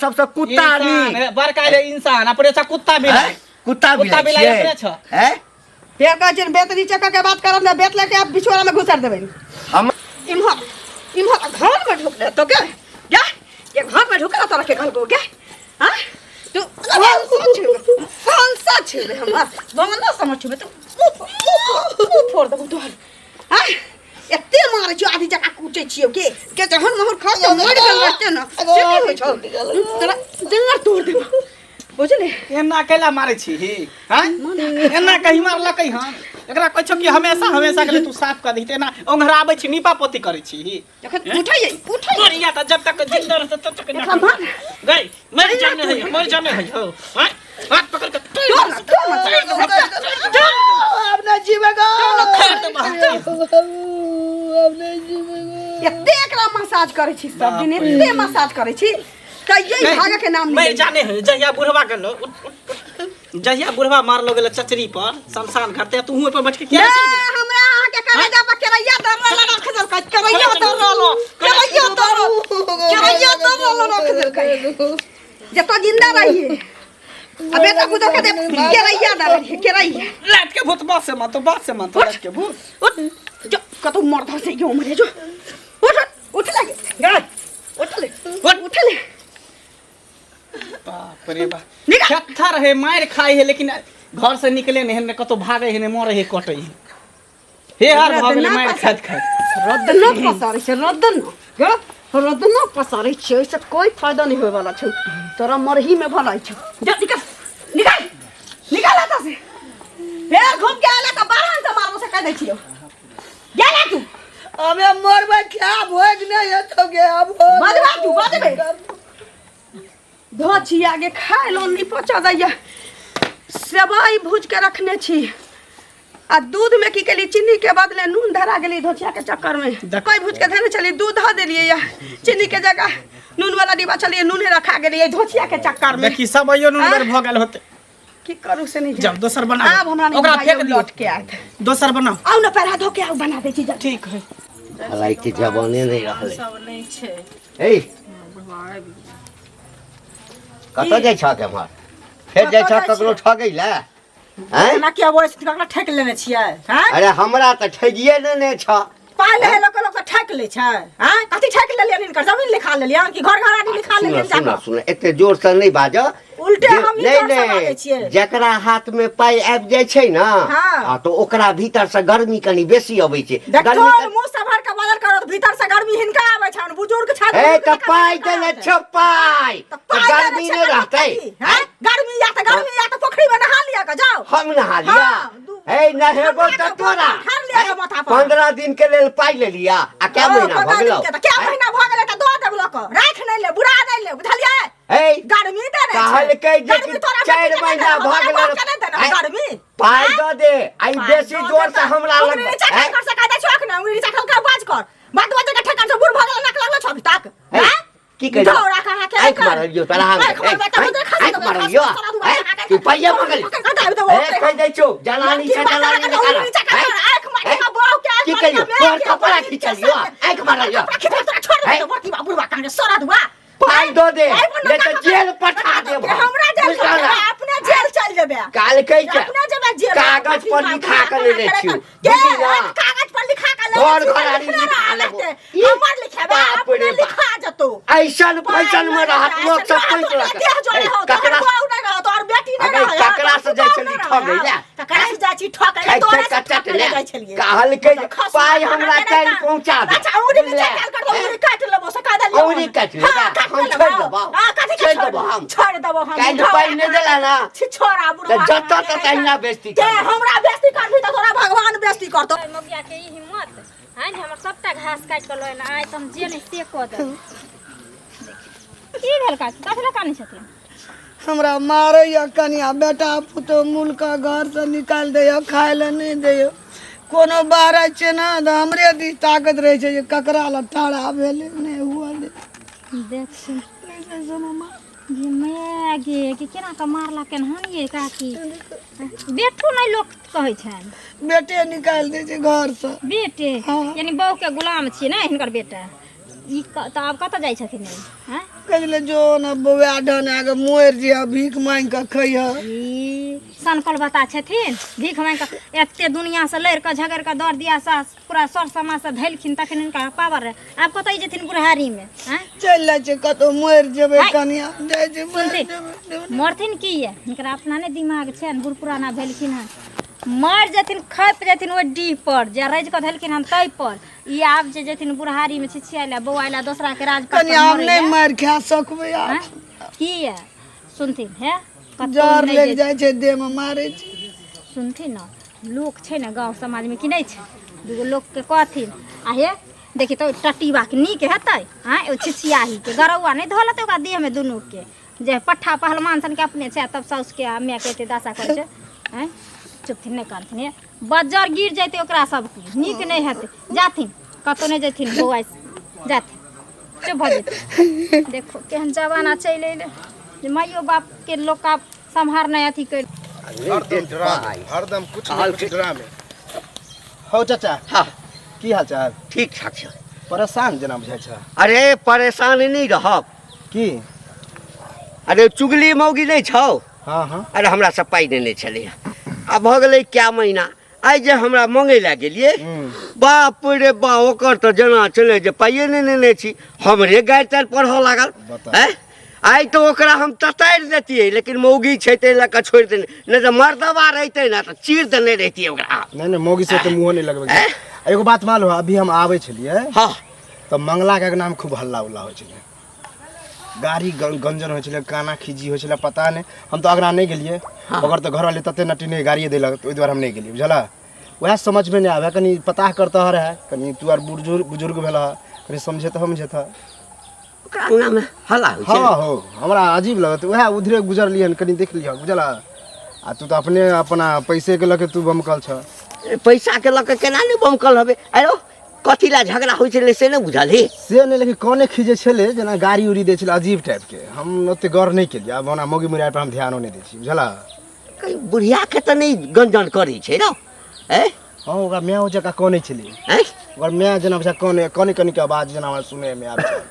सबसँ कुत्ता इंसान, नीक। बड़का ले इंसान अपने से कुत्ता बिलाइ। हैं? कुत्ता कुत्ता बिलाइ बिलाइ छियै? अपने छ। हैं? फेर कहै छियनि बेत नीचे कऽ के बात करब ने बेत लऽ के आब बिछुआमे घुसर देबनि। हम इम्हर इम्हर घरमे ढुकले तो गे गे ये घरमे ढुकला तोरा के कहलको गे हाँ तू कौन सा छेबे हमर बंगला समझ छेबे तू मुँह फोड़ देबो तोहर। हाँ एते मारै छियौ आधी जगह कूटै छियौ के के जहन मोहर खा के मरि गेल रहते न से की होइ छौ तोरा जंगर तोड़ देबो बुझले। एना कैला मारै छी हैं? एना कहीं मारलकै हन? एकरा कहै छौ कि हमेशा हमेशा के लिए तू साफ कर दही त एना ओंघराबै छी, नीपा पोती करै छी। जखन उठै उठै बढ़िया त जब तक जिंदा रहतै तब तक एकरा मार। गई मर जाने है, मर जाने है हो। हैं? हाथ पकड़ के तोड़ ना, तोड़ ना, तोड़ ना। अब नहीं जीवेगा। खैर तो बाहर। अब नहीं जीवेगा। एते एकरा मसाज करै छी सब दिन, एते मसाज करै छी तैयो ई भागे के नाम मर नहीं। जाने है जहिया बुढ़वा गेलो, उठ, उठ, उठ। जहिया बुढ़वा मारलो गेलो चचरी पर शमशान घाट ते तू हुए पर बैठ के ने क्या चलि गेलै? हमरा अहाँ के करेजा पर केरैया दर रहल रख देलकै, केरैया दर रहल, केरैया दर, केरैया दर रहल रख देलकै। जतऽ जिंदा रहिए आ बेटा पुतोह के दे केरैया दर रहिए केरैया। लाट के भूत बात से मातो, बात से मातो लाट के भूत। उठ जो कतौ मर्द से यो मरे जो। उठ उठ लगे गए। उठ ले उठ ले। बाप रे बाप। निकाल। थेथर है, मार खाई है, लेकिन घर से निकले नहीं है, ने कतौ भागे है, ने मरे है, कटे है। हे हार भऽ गेलै मारि खाइत खाइत। रदनो पसारै छै रदनो गे, रदनो पसारै छै, ओहिसँ कोई फायदा नहि होयवला छौ तोरा, मरही में भलाई छौ। जा निकल निकल निकल एतऽ से। फेर घूम के आएला तऽ बारहन से मारबो से कह दै छियौ। गेला तू। अबे मरबै क्या भोग नहीं है तो गे अब हो। बजबा तू बजबे धो छी आगे खाय लो नहीं पचा दैया। सेवाई भूज के रखने छी आ दूध में की केली चीनी के बदले नून धरा गेली धोचिया के चक्कर में। कोई भूज के धने चली दूध धऽ देलिए या चीनी के जगह नून वाला डिब्बा चलिए नूने रखा गेलिए धोचिया के चक्कर में। देखी सब अइयो नून बेर भऽ गेल होते। की करू से नहीं। जाओ दोसर बनाओ। आब हमरा नहीं ओकरा भाई, फेंक दियौ। लौट के आयत। दोसर बनाओ। आउ न पैरा धो के आउ बना दै छी जल्दी। ठीक है। हालांकि जवाने नहीं रहलै। सब नहीं छै। ए कतऽ जाइ छह एम्हर? फेर जाइ छह ककरो ठगै लए? हैं? एना किया बोलै छी? ककरा ठकि लेने छियै? हैं? अरे हमरा तऽ ठगिए लेने छह। पाइ ले लोक लोक ठकि लै छै। हैं? कथी ठकि लेलियनि हिनकर? जमीन लिखा लेलियनि कि घर घराड़ी लिखा सुनऽ लेलियनि? सुनऽ जाकऽ सुनऽ, एते जोर से नहि बाजऽ। उल्टे हमही नहि जोर से बाजै नहि छियै। जकरा हाथ में पाइ आबि जाइ छै ने, हाँ। हाँ, तऽ ओकरा भीतर से गर्मी कनी बेसी अबै छै। देखो गर्मी कनी- मुंह सभर के बदल करो, भीतर से गर्मी हिनका आबै छनि, बुजुर्ग छथि। हे बुजुर्ग तऽ के पाइ गर्मी देने कहाँ छौ पाइ। तऽ तऽ पाइ देने गर्मी छै नहि तऽ रहतै। की? हैं? गर्मी या तऽ गर्मी या तऽ पोखरी में नहा लिअ के जाउ। हम नहा लिया? हाँ, हे नहेबो हमरा तऽ के तोरा। ठार लिअ के माथा पर। 15 दिन के लेल पाइ लेलिया आ कै ओ, महीना भऽ 15 गेलौ? दिन के तऽ कै महीना भऽ गेलै तऽ दऽ देब लऽ कऽ। राखि नहि ले, बुरा नहि ले, बुझलियै? हे गर्मी देने छै। कहलकै जे गर्मी कि तोरा 4 बेटी के महीना नहि देलहु, भऽ तोरा गेलै। बाप के नहि देलहु आँय? गर्मी। पाइ दऽ दे आइ पाइ बेसी दऽ जोर दे से तऽ हमरा उंगली लग नीचा आँय? कर सकै दै छौ अखने, उंगली नीचा कल बाज कर। बात बात के ठेका से बूढ़ भऽ गेल, नाक लागल छौ अभी तक। हे, आँय? की कहियो? दौड़ा कहाँ के आँखि मारलियौ तोरा हम। आँखि मारबै तऽ आँखि मुँह देखा आँखि देबै, मारलियौ। खसा देबै, आँय? अहाँके। तू पाइये मङ्गल। पकड़ कऽ दाबि देबौ ए, ओकरे। कहि दै छौ, जलानी लड़की से बात जलानी लगा निकाल। उंगली नीचा कर, आँय? आँखि मारि आँय? कऽ बहू के आँखि की मारि कहियो? कऽ तोहर बेटी कपड़ा के खींचलियौ, साथ। आँखि मारलियौ। कपड़ा खींच तोरा छोड़ आँय? देबौ, बड़की बा बुढ़वा कांगे सरा दुआ। पाइ दऽ दे, आइ पर नहि तऽ नका जेल पठा देब हम। हमरा जेल बुझल चल ने? अपने जेल चल जेबे। कहलकै जे अपने जेबे जेल। कागज पर लिखा कऽ लेने छियौ। के? बुझली ने? कागज पर लिखा कऽ लेने घर छियौ, घरारी लिखने लिखा रहते। लेबो। हमर लिखेबे, बाप रे अपने बाप। लिखा जतो। ऐसन फैशन में रहत लोक सब पैंच लऽ कऽ। देह जोड़े ए, हो, ककरा तोहर बहू नहि रहत, तोहर बेटी नहि अरे, रहत, ककरा से जाइ तोहर छली पुतहु नहि ठगै लए? रहत। ककरा से जाइ छी ठकै लए? ठकि तोरे ठकि से कऽ चट ठकै लए ले। जाइ छलियै। कहलकै जे खसुआ पाइ कहाँ हमरा गेलै काल्हि तऽ? पहुँचा दे। अच्छा, उंगली नीचा बुझले? काल कर दो, उंगली काटि लेबो, से कह देलियौ उंगली हम। काटि लेबै? हाँ, काटि हम लेबो। छोड़ि देबौ। हाँ, कथी के छोड़ि छोड़ि देबौ हम। छोड़ि देबौ हम। काल्हि पाइ नहि देला ने? छिछोरा बुढ़वा तऽ जतऽ कहाँ ततऽ गेलै अहिना तऽ? बेइज्जती के करबै। हमरा बेइज्जती करबही तऽ तोरा भगवान बेइज्जती करतौ। मौगिया के ई हिम्मत है ने, हमर सबटा घास काटि कऽ लऽ एना, आइ तऽ हम जे नहि से कऽ देब। की भेल काकी, कथी लए कानै छथिन? हमरा मारैया कनिया, बेटा पुतोह मुलका घर से निकालि दैया, खाय लए नहि दैया। कोनो बाहर छै ने तऽ हमरे दिस ताकत रहै छै जे ककरा लग ठाढ़ा भेलै नहि हुअ दे। देखियौ गे माय गे, कि केना कऽ मारलकनि हन ये काकी? बेटो नहि लोक कहै छनि। बेटे निकालि दै छै घरसँ। बेटे? हाँ। यानी बहू के गुलाम छियै ने हिनकर बेटा? ई तऽ आब कतऽ जाइ छथिन ई आँय? कहले जो न बौआ ढन आगे मरि जिया भीख मांगि कऽ खैह। ई सनकल बता छथिन भीख मांगि कऽ एते दुनिया से लड़ि कऽ झगड़ि कऽ दर दिया सास पूरा सर समाज से धैलखिन तखन हिनका पावर रहे, आब कतऽ जेथिन बुढ़ारी में? आँय? चलि जाइ छै कतहु मरि जेबै हाय। कनिया, जाइ छै मरि सुनथिन जेबै। मरथिन की ये, हिनकर अपना नहि दिमाग छनि, बूढ़ पुराना भेलखिन हन, मरि जेथिन खपि जेथिन ओहि डीह पर जे रजि कऽ धलखिन हन ताहि पर। ई आब जे जेथिन बुढ़ारी में छिछियाइ लए बौआइ लए दोसरा के राज कनिया आब नहि मारि खा सकबै आब। आँय? की ये सुनथिन हे, कतहु जर नहि लागि जेथिन। जाइ छै देहमे मारै छै। सुनथिन ने, लोक छै ने गाँव समाजमे कि नहि छै, दूगो लोकके कहथिन आ हे देखी तऽ टटीबाके नीक हेतै? आँय, ओ छिछियाहीके गरौआ नहि धऽ लेतै ओकरा देहमे दुनूके, जे पट्ठा पहलवान सनके अपने छै आ तब साउसके आ मायके एते दशा करै छै। आँय, चुपथिन नहि करथिन हे, बज्जर गिर जेतै ओकरा सबके, नीक नहि हेतै। जाथिन कतहु नहि जेथिन बौआ, जाथिन चुप भऽ जेथिन। देखो केहन जमाना चलि अयलै जे माइयो बापके लोक आब सम्हार नहि अथी करि। हरदम ड्रामे, हरदम कुछ न कुछ ड्रामे। हौ चाचा। हाँ। की हाल चाल? ठीक ठाक छै। परेशान जेना बुझाइ छै। अरे परेशान नहि रहब की? अरे चुगली मौगी नहि छौ? हाँ हाँ। अरे हमरा से पाइ देने छलै, आ भऽ गेलै क्या महीना, आइ जे हमरा मङ्गै लए गेलियै, बाप रे बा, ओकर तऽ जेना छलै जे पाइए नहि नेने छी, हमरे गारि तारि पढ़ऽ लागल। बताउ। आँय, आइ तऽ ओकरा हम ततारि देतियै, लेकिन मौगी छै ताहि लऽ कऽ छोड़ि देने, नहि तऽ मर्दबा रहितै ने तऽ चीर देने रहितियै ओकरा। नहि नहि, मौगी से तऽ मुँहो नहि लगबै। आँय? एगो बात मालूम है, अभी हम आबै छलियै हाँ तऽ मंगलाके अङ्गनामे खूब हल्ला उल्ला होइ छलै, गाड़ी गंजन होइ छलै, काना खीजी होइ छलै, पता नहि, हम तऽ अङ्गना नहि गेलियै। ओकर तऽ घरवाली तते नटी नहि गाड़िए देलक, ओहि दुआरे हम नहि गेलियै, बुझलऽ? वएह समझमे नहि आबै, कनि पता करतह रहए, कनि तू आर बुजुर्ग बुजुर्ग भेलह, कनि समझेतह समझेतह। ओकरा अङ्गनामे हल्ला होइ छै? हाँ हो, हमरा अजीब लगत, वएह उधरे गुजरलियै हन, कनि देख लिहऽ, बुझलऽ? आ तू तऽ अपने अपना पैसेके लऽ के तू बमकल छह। पैसाके लऽ कऽ केना नहि बमकल हबे? आरो कथी लए झगड़ा होइ छलै से नहि बुझलही? से नहि, लेकिन कने खीजै छलै, जेना गाड़ी उड़ी दै छलै अजीब टाइपके। हम ओते गौर नहि केलियै, आब ओना मौगी मुरिया पर हम ध्यानो नहि दै छी, बुझलऽ? कहीं बुढ़ियाके तऽ नहि गंजन करै छै रौ? ऐ हँ, ओकरा माय जकाँ कनै छलै। ऐ ओकर माय जेना बुझा कने कने कने के आवाज जेना हमरा सुनैमे आबै छै।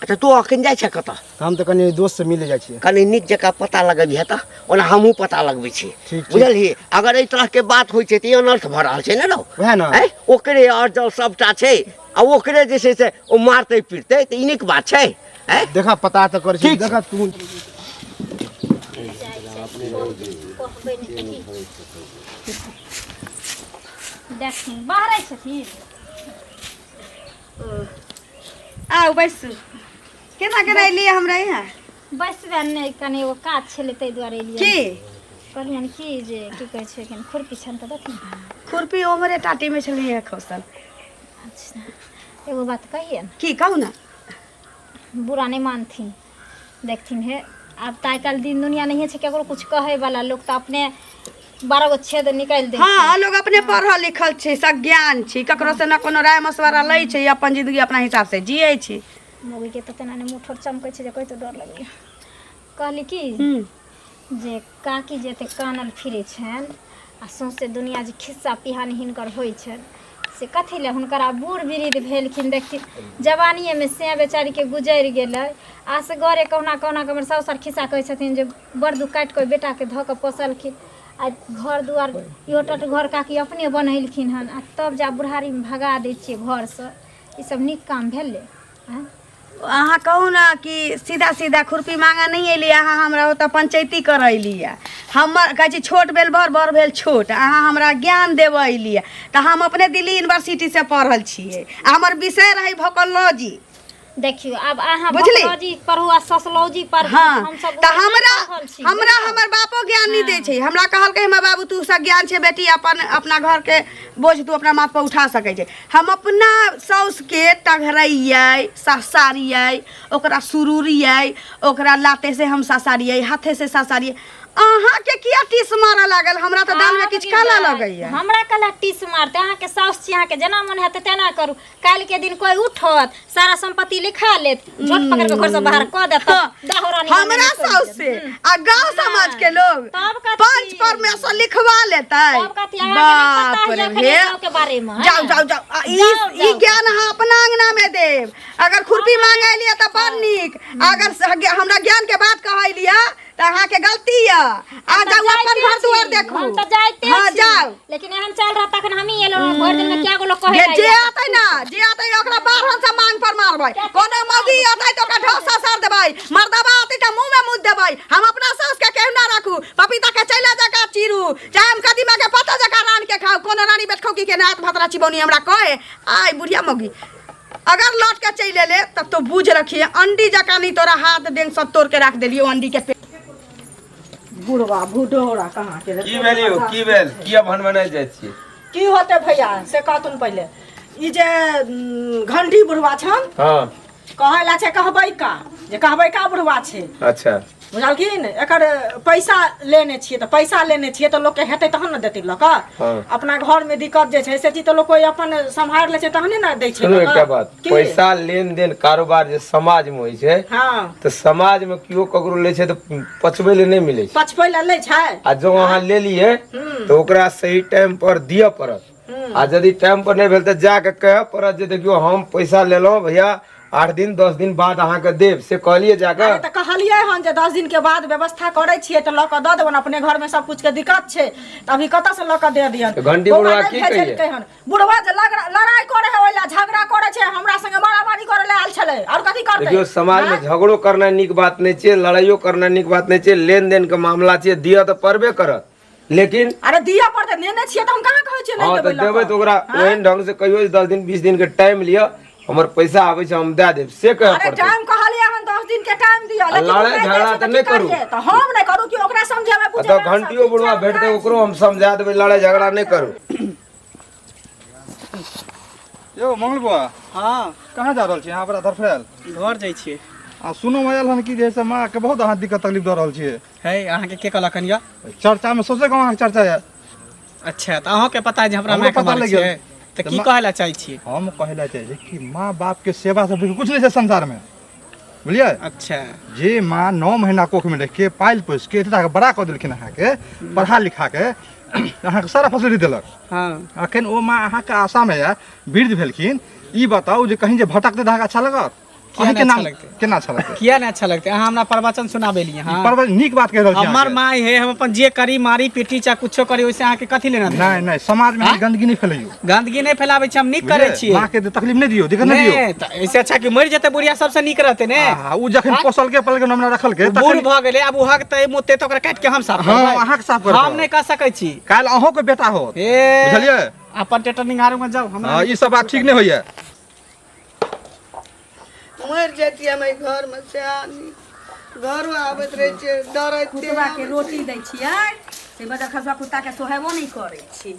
अच्छा, तू अखन जाइ छह कतऽ? हम तऽ कनि दोस्तसँ मिलै जाइ छियै। कनि नीक जकाँ पता लगबिहे तऽ, ओना हमहूँ पता लगबै छी। ठीक, ठीक। बुझलही, अगर एहि तरहके बात होइ छै तऽ ई अनर्थ भऽ रहल छै ने रौ? वएह ने। ऐ ओकरे अर्जल सबटा छै आ ओकरे जे छै से ओ मारतै पीटतै तऽ ई नीक बात छै? ऐ देखा पता तऽ करै छी। ठीक छै। देखा तू कहबै नहि तऽ की देखथिन, बाहरै छथिन। आउ बैसू। केना केना एलियै हमरा यहाँ? बैसबै नहि, कनि एगो काज छलै ताहि दुआरे एलियै। की? कहलियनि की जे की कहै छै, कनि खुरपी छनि तऽ देखिन। खुरपी ओमरे टाटी में छलियै खसल। अच्छा, एगो बात कहियनि? की, कहू ने। बुरा नहि मानथिन, देखथिन हे, आब तऽ आइ काल्हि दिन दुनिया नहिए छै ककरो कुछ कहैवला, लोक तऽ अपने 12 गो छेद निकालि दै छै। हाँ, लोग अपने पढ़ल लिखल छै, सज्ञान छै, ककरो से न कोनो राय मशवरा लै छै, अपन जिंदगी अपना हिसाब से जियै छै। मौगीके तऽ तेना नहि मुँह ठोर चमकै छै जे कहितो डर लगैए। कहली की जे काकी जे एते कानल फिरै छनि आ सौँसे दुनिया जे खिस्सा पिहानी हिनकर होइ छनि से कथी लए? हुनकर आब बूढ़ वृद्ध भेलखिन, देखथिन जवानिएमे से बेचारीके गुजरि गेलै, असगरे कहुना कहुना कऽ हमर साउस आर खिस्सा कहै छथिन जे बड़ दुख काटि कऽ बेटाके धऽ कऽ पोसलखिन आ घर दुआर इहो टट घर काकी अपने बनेलखिन हन, आ तब जा बुढ़ारीमे भगा दै छियै घरसँ, ई सब नीक काम भेलै? आँय? अहाँ कहू ने कि सीधा सीधा खुरपी मांगऽ नहि एलियै अहाँ, हमरा ओतऽ पंचैती करऽ एलियै। हमर कहै छी छोट भेल बड़, बड़ भेल छोट, अहाँ हमरा ज्ञान देबऽ एलियै तऽ हम अपने दिल्ली यूनिवर्सिटीसँ पढ़ल छियै आ हमर विषय रहै भोकोलॉजी। देखियौ आब अहाँ बुझली? भोकोलॉजी पढ़ू आ सोशलॉजी पढ़ू, हाँ हमसब तऽ ओ नहि हमरा पढ़ल छी। हमरा बुझलहुँ? हमर बापो ज्ञान नहि दै छै। हमरा कहलकै हमर बाबू, तू सब ज्ञान छै बेटी, अपन अपना घरके बोझ तू अपना माथ पर उठा सकै छै। हम अपना साउसके टघरैयै, ससारियै, ओकरा सुरुरियै, ओकरा लाते से हम ससारियै, हाथे से ससारियै। अहाँ के किया टीस मारऽ लागल? हमरा तऽ दाल में किछु काला लगैया। हमरा कला टीस मारते? अहाँके साउस छी, अहाँके जेना मन हेतै तेना करू। काल्हि के दिन कोई उठत, सारा संपत्ति लिखा लेत, झोट पकड़ के घर से बाहर कऽ देत, दाहो रानी हमरा साउस से आ गांव समाज के लोग तब कथी? पंच परमेश्वर लिखवा लेतै। तब कथी? अहाँके नहि बाप पता रे है एखन हे। गाँव के बारे में, है जाओ ने? जाओ जाओ। आ, ई जाओ, ई जाओ। ज्ञान अहाँ अपना अंगना में देब। अगर खुरपी मांगे लिए तऽ बड़ नीक, अगर हमरा ज्ञान के बात कहै लिए तऽ अहाँके गलती यऽ। आ हम तऽ जाउ अपन जाइते घर दुआर छी, देखू। हम तऽ जाइते हाँ, छी। जाउ। लेकिन एहन चल रहा तखन हमही एलहुँ हँ, भरि दिन में क्या गो लोग कहै जे लए जे आइए। अतै ना, जे अतै ओकरा बारहन से मांग पर मारबै। कोनो मौगी अतै तऽ ओकरा ढोसा सर देबै, मर्दबा अतै तऽ मुंह में मुँह देबै। हम अपना सास के केहू ना राखू, पपीता के चैला जकाँ चीरू, चाहे हम कदीमा के पत्ता जकाँ रान के खाउ, कोनो रानी बेटखौकी के नात भतरा चिबौनी हमरा कहे। आइ बुढ़िया मौगी अगर लौट के चलि एले तब तो बुझ रखिए अंडी जकाँ नहीं तोरा हाथ देंग सब तोड़ के रख देलियो अंडी के पेट। बुढ़वा बुढ़ौरा कहाँ के की भेल यौ? की भेल? किया भनभनाइ जाइ छियै? की होते भैया से कहतुन पहिले। ई जे घंटी बुढ़वा छन, हाँ, कहै ला छै कहबै का, जे कहबै का बुढ़वा छै। अच्छा, बुझलखिन? एकर पैसा लेने छियै तऽ पैसा लेने छियै तऽ लोकके हेतै तहन ने देतै लऽ कऽ। हाँ। अपना घरमे दिक्कत जे छै से चीज तऽ लोक कोइ अपन सम्हारि लै छै तहने ने दै छै सुनू लऽ कऽ। एकटा बात, की? पैसा लेन देन कारोबार जे समाज में होइ छै, हाँ, तऽ समाज में केओ ककरो लै छै तऽ पचबै लए नहि मिलै छै। पचबै लए लै छै। आ जँ अहाँ ले लिए तऽ ओकरा सही टाइम पर दिअ पड़त, आ यदि टाइम पर नहि भेल तऽ जाके कहऽ पड़त जे देखियौ हम पैसा लेलहुँ भैया, 8 दिन 10 दिन बाद अहाँके देब, से कहलियै जाके? अरे तऽ कहलियै हन जे 10 दिन के बाद व्यवस्था करै छियै तऽ लऽ कऽ दऽ देबनि, अपने घरमे सब कुछ के दिक्कत छै तऽ अभी कतऽ से लऽ कऽ दे दियनि? तऽ घंटी बौआ बुढ़वा नहि की कहैये? भेजलकै हन। बुढ़वा जे लड़ाई करे है, ओहि लए झगड़ा करे छै, हमरा संगे मारामारी करे लए आयल छलै, आओर कथी करतै? देखियौ समाज में झगड़ो करनाइ नीक बात नहि छै, लड़ाइयो करनाइ नीक बात नहि छै। लेन देन के मामला छै, दिअ तऽ पड़बे करत, लेकिन अरे दिअ पड़तै, नेने छियै तऽ हम कहाँ कहै छियै नहि हाँ, तऽ देबै लऽ देबै कऽ। तऽ ओकरा ओहन ढंग से कहियौ जे 10 दिन 20 दिन के टाइम लिअ, हमर पैसा आबै छै हम दए देब, से कहऽ अरे पड़तै। टाइम कहलियै हन 10 दिन के टाइम दिअ, लेकिन लड़ाइ ओ नहि दै झगड़ा छै तऽ तऽ नहि की करू। करियै? तऽ हम नहि करू कि ओकरा समझेबै आ तऽ बुझेबै? घंटियो बुढ़वा भेटतै ओकरो हम समझा देबै, लड़ाइ झगड़ा नहि करू। यौ मंगल बुआ। हाँ। कहाँ जा रहल छी अहाँ बड़ा धरफड़ायल? घर जाइ छियै। आ सुनऽ मे आयल हन कि जे से माँ के बहुत अहाँ दिक्कत तकलीफ दऽ रहल छियै। है, अहाँके के कहलक हन यौ? चर्चा में सोचे गाँव अहाँके चर्चा यऽ। अच्छा, तऽ अहाँके पता है जे हमरा हमरो मायके पता मारै लागि गेल। छियै, तऽ तऽ की कहै लए चाहै छियै? हम कहै लए चाहै छी कि माँ बाप के सेवा से कुछ नहीं छै संसार में, बुझलियै? अच्छा। जे माँ 9 महीना कोख में रख के पालि पोसि के एतेक बड़ा कऽ देलखिन, अहाँके पढ़ा लिखा के अहाँके सारा फैसिलिटी देलक। हाँ। अखन ओ माँ अहाँके आशा में यऽ वृद्ध भेलखिन, ई बताउ जे कहीं जे भटकतै तऽ अहाँके अच्छा लगत? किया अहींके नहि नाम अच्छा लगतै? केना अच्छा लगतै? किया नहि अच्छा लगतै? अहाँ हमरा प्रवचन सुनाबेलियै। हाँ, प्रवचन नीक बात कहि रहल छी हमर अहाँके। माय है, हम अपन जे करी मारी पीटी चाहे कुछो करी, ओहिसे अहाँके कथी लेना देना? नहीं नहीं, समाज में हाँ? गंदगी नहीं फैलैयौ। गंदगी नहीं फैलाबै छी, हम नीक करै बुझलियै? छियै। माँ के तकलीफ नहीं दियौ, दिक्कत नहीं दियौ। नहि, तऽ ऐसे अच्छा कि मरि जेतै बुढ़िया सबसे नीक रहतै ने। हाँ, उ जखन पोसल के पलके हमरा रखल के, बूढ़ तखन भऽ गेलै, आब ओ हगतै मुततै तऽ ओकरा काटि के हम साफ हाँ, करबै। अहाँके साफ करऽ हम पड़त। नहि कऽ सकै छी। काल्हि अहूँ के बेटा होत, ए, बुझलियै? अपन टेटर निहारू में जाउ, हमरा हाँ, ई सब बात ठीक नहीं होइया। मरि जैतियै हम एहि घरमे से आनी घरो आबैत रहै छियै डरैत छियै। कुतवा के रोटी दै छियै से बजर खसुआ कुत्ता के सोहेबो नहि करै छी,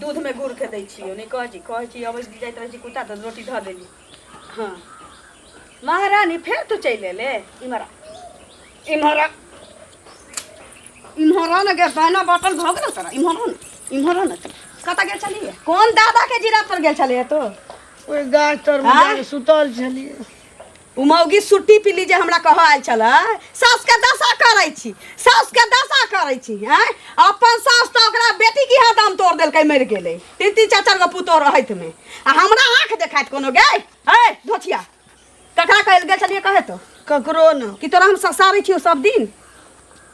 दूध में गुड़ के दै छियै। नहि कहै छी, कहै छी अबै जाइत रहै छी कुत्ता तऽ रोटी धऽ देली। हाँ महारानी, फेर तू चलि एले? इम्हर आ, इम्हर आ, इम्हर आ ने गे, दाना बटल भऽ गेलौ तोरा। इम्हर आ ने, इम्हर आ ने। कतऽ गेल छलियै? कोन दादा के जीरा पर गेल छलियै तू? ओहि गाछ तर मे आँय? जाके सुतल छलियै। उ मौगी सुट्टी पीली जे हमरा कहऽ आयल छलै, सासु के दशा करै छी, सासु के दशा करै छी। आँय, अपन सासु तऽ ओकरा बेटी के यहाँ दाम तोड़ देलकै, मरि गेलै, 3 3 4 4 गो पुतोह रहैत मे, आ हमरा आँख देखाइत कोनो गे। है धोथिया, ककरा कहल गेल छलियै कहे तो? ककरो न। कि तोरा हम ससारै छियौ सब दिन?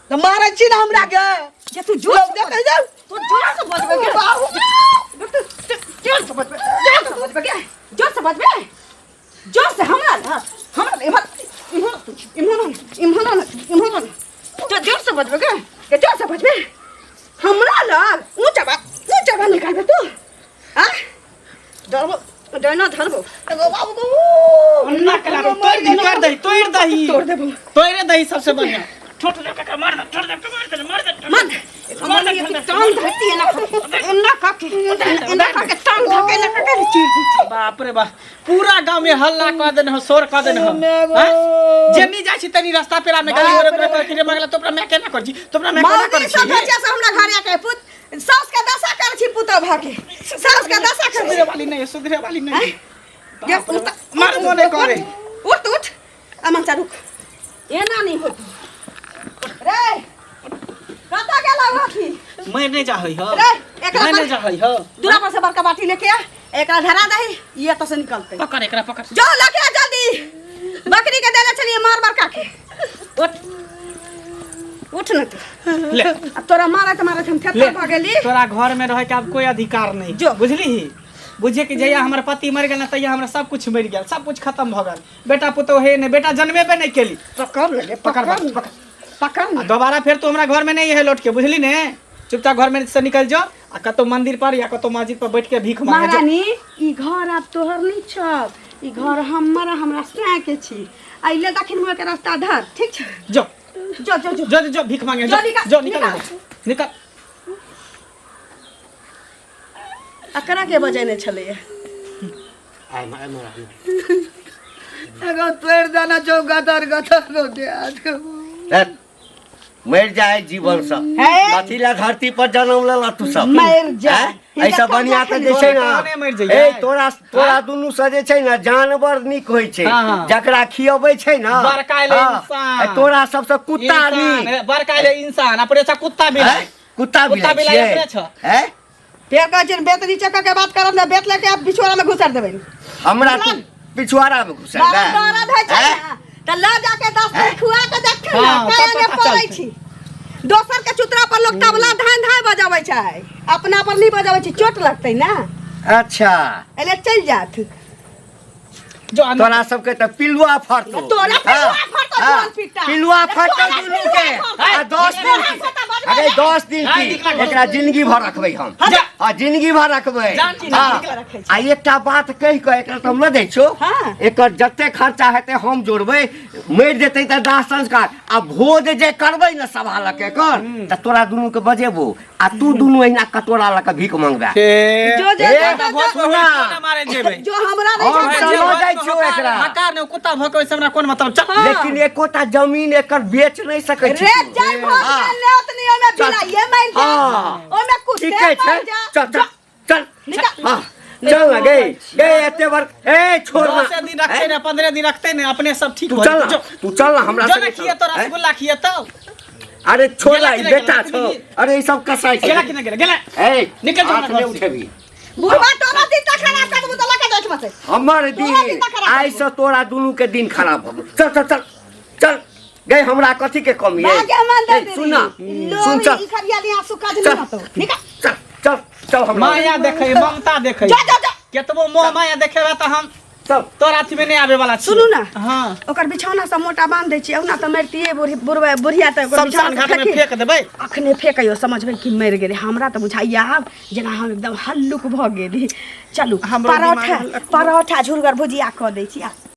तऽ मारै छी ने हमरा के। जे तू जोर लोग से देखै जाउ। तू जोर से बजबै गे। तू जोर से बजबै, जोर से बजबै गे, जोर से बजबै, जोर से हमरा ल, हमरा ल, इम्हर, इम्हर, इम्हर आन, इम्हर आन, इम्हर आन। जो जोर से बजबै गे, गे जोर से बजबै हमरा लग। ऊँचा बात, ऊँचा बात निकालबै तू। आ डरबो डरना धरबो एगो बाबू को। अन्ना कला तोड़ दही, तोड़ दही, तोड़ दही, तोड़ देबो, तोड़े दही सबसे बढ़िया। ठोट दे के मार दे, ठोट दे के मार दे, मार दे। मन मन ये कि टांग धरती है ना, एना का के, एना का के टांग धके ना का के चीर दी छै। बाप रे बाप, पूरा गांव में हल्ला कऽ देने हो, शोर कऽ देने हो। हैं? जेनी जाइ छी तनी रास्ता पेरा में गाली गलौज करे छी रे मगला, तोरा मैं केना कर छी, तोरा मैं केना मौगी कर सब छी। बच्चा सब हमरा घर आके पुत सास के दशा कर छी, पुतो भा के सास के दशा कर सुधरे वाली नहीं है, सुधरे वाली नहीं है। गे उठ, मारबो नहीं करे। उठ उठ, अमन रुक, एना नहीं होत रे। कतऽ गेलौ अथी? मर नहीं जा होई हो, रे एकरा मर नहीं जा होई हो। दूरा पर से बड़का बाटी लेके आ, एकरा धरा दही, ई एतऽ से निकलतै। पकड़ एकरा, पकड़। जो लेके आ जल्दी, बकरी के देले छलियै मार बड़का के। उठ उठ न तू। ले। अब तोरा मारैत मारैत हम ले। थेथर भऽ गेली। तोरा घर में रहे के आब कोई अधिकार नहीं। जो। बुझली? बुझे कि जहिया हमर पति मर गेल ना तहिया हमरा सब कुछ मर गेल, सब कुछ खत्म भ गेल। बेटा पुतोह हे नहीं, बेटा जन्मे पे नहीं केली। पकड़ ले, पकड़, पकड़, पकड़। पकड़ आ दोबारा फिर तू हमरा घर में नहीं है लौट के, बुझली ने? चुपचाप घर में से निकल जाओ आ कतौ मंदिर पर या कतौ मस्जिद पर बैठ के भीख मांगे जो। महारानी, ई घर आब तोहर नहीं छौ, ई घर हमर, हमरा साय के छी। अइले दखिन मुँह के रास्ता धर, ठीक छै? जो जो जो जो जो जो भीख मांगे जो। जो निकल, जो निकल, निकल। निकल। अकरा के बजेने छलैया? आइ आइ महारानी। एगो तोड़ि देने छौ गदर गदर रोटी। मरि जाए जीवन से, कथी ला धरती पर जन्म लेला तू सब? मरि जा। हैं? ऐसा बढ़िया तऽ जे छै तोरे मरि ने, जइयै। ए तोरा तोरा दुनू से जे छै ने जानवर नीक होइ छै। हाँ, हाँ। जकरा खियबै छै ने बड़का एलै हाँ, इंसान। ए तोरा सबसे कुत्ता इंसान, नीक। ए, बड़का एलै इंसान, अपने छा कुत्ता बिलाइ। हैं? कुत्ता कुत्ता बिलाइ बिलाइ छियै? अपने छौ। हैं? फेर कहै छियनि बेत नीचे कऽ के बात करब ने, बेत लऽ के आब बिछुआरा में घुसारि देबनि। हमरा तू पिछुआरा में घुसा बारह बारह धै छै ने, तऽ लऽ जाके 10 दिन खुआ के देखथिन ने, हाँ, काहे तब ने पता पड़ै चलतै। छी। दोसर के चुतरा पर लोग तबला धान धान बजाबै छै, अपना पर नहीं बजाबै छै, चोट लगतै ना। अच्छा, एले चलि जात। जो अंदर। तोरा सबके तऽ पिलुआ फड़तौ। तोरा पिलुआ फड़तौ, हाँ, जुआन पिट्टा। पिलुआ फड़तौ तोरा दुनू पिलुआ के। फड़तौ। आ 10 दिन तोरा की, से तऽ बजबै अरे नहि। 10 दिन हाँ, की निकला घर। एकरा जिंदगी भर रखबै हम। जा। हाँ, जिंदगी भर रखबै। जान की हाँ। निकला रखै छी। आ एकटा बात कहि कऽ एकरा तऽ हम लऽ दै छियौ। हाँ। एकर जते खर्चा हेतै हम जोड़बै, मरि जेतै तऽ दाह संस्कार आ भोज जे करबै ने सभा लऽ के एकर, तऽ तोरा दुनू के बजेबो आ तू दुनू अहिना कटोरा लऽ के भीख मंगबे। जो जो ए, जो, जो, जो, सुना। मारे जेबै। जो हमरा नहीं हम छै। तऽ लऽ जाइ छियौ एकरा। हकार ने कुत्ता भऽ के ओहिसँ हमरा कोन मतलब? चल। लेकिन एकोटा जमीन एकर बेच नहीं सकै छी रे तू। जाय भोज हाँ। में ले ओतनी, ओमे चल। बिलाइए मरि जा, हाँ। ओमे कुत्ते ठीके छै। मरि जा। चल चल चल। निकल। हाँ, चल ना गई गई एते बार ए छोड़ ना। 10 दिन रखते ने, 15 दिन रखते ने, अपने सब ठीक तू भऽ चल जेतै। ना, तू चल ना हमरा जो संगे ने चल। खिए तो हैं? रसगुल्ला खिए तो। अरे छोड़ गेला ना, कि ई नहि बेटा गेला? छौ। अरे ई सब कसाई छै। गेला कि नहि गेला? गेला। ए निकल जो हाथ हमरा नहि घर से। उठेबी। बुढ़वा तोरा दिन तक खराब कर देबो तऽ लऽ के जाइ छौ से। हमर तोरा दिन दिन खराब आइ से तोरा दुनू के दिन खराब भऽ गेल। चल चल चल चल गई, हमरा कथी के कमी है? भाग्य मन दे ए, सुन ना, सुन चल ई खरियाली आंसू काज चल। नहीं होतो। निकल। चल चल चल हमरा माया देखै, ममता देखै। जा जा जा। केतबो मोह माया देखेबे तऽ हम चल। तोरा अथी में नहीं आबे वाला छी। सुनू ना। हाँ। ओकर बिछौना सब मोटा बांध दै छी, ओना तऽ मरितियै बूढ़ी बुढ़वा बुढ़िया तऽ ओकर शमशान बिछौना घाट में फेंकी। फेंक देबै। अखने फेकैयो, समझबै कि मरि गेलै। हमरा तऽ बुझाइया आब जेना हम एकदम हल्लुक भऽ गेली। चलू हमरो परोठा दिमाग हल्लुक। परोठा झुरगर भुजिया कऽ दै छी आ।